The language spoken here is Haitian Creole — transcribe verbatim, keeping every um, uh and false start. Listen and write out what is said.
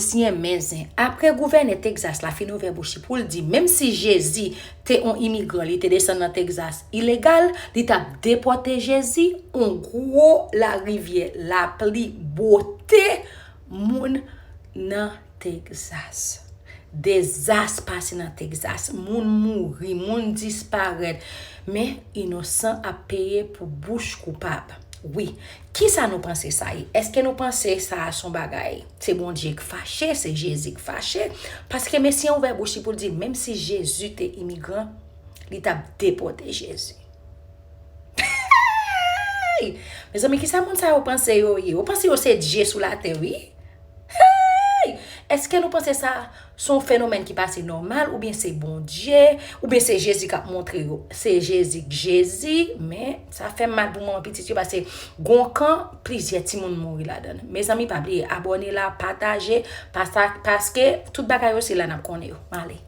Ayisyen men zen. Apre gouvènè Texas la fin ouvè bouch li pou l di, menm si Jezi te yon imigran, li te desann nan Texas ilegal, li t ap depòte Jezi, yon gwo larivyè lapli bwote moun nan Texas. Dezas pase nan Texas. Moun mouri, moun disparèt. Men inosan ap peye pou bouch koupab. Wi. Kisa nou panse sa ye? Èske nou panse sa a se yon bagay? Se Bondye k fache, se Jezi k fache? Paske mesye an ouvè bouch li pou l di, menm si Jezi te imigran, li t ap depòte Jezi. Hey! Mezanmi, kisa moun sa yo panse yo ye? Yo panse yo se Dye sou latè, wi. Hey! Èske nou panse sa se yon fenomèn ki pase nòmal, oubyen se Bondye, oubyen se Jezi k ap montre yo? Se Jezi k Jezi, men sa fè m mal pou manman pitit yo, paske gon kan, plizyè timoun mouri ladan l. Mezanmi, pa bliye abòne la, pataje, pasa-, paske tout bagay yo se la n ap konnen yo. M ale.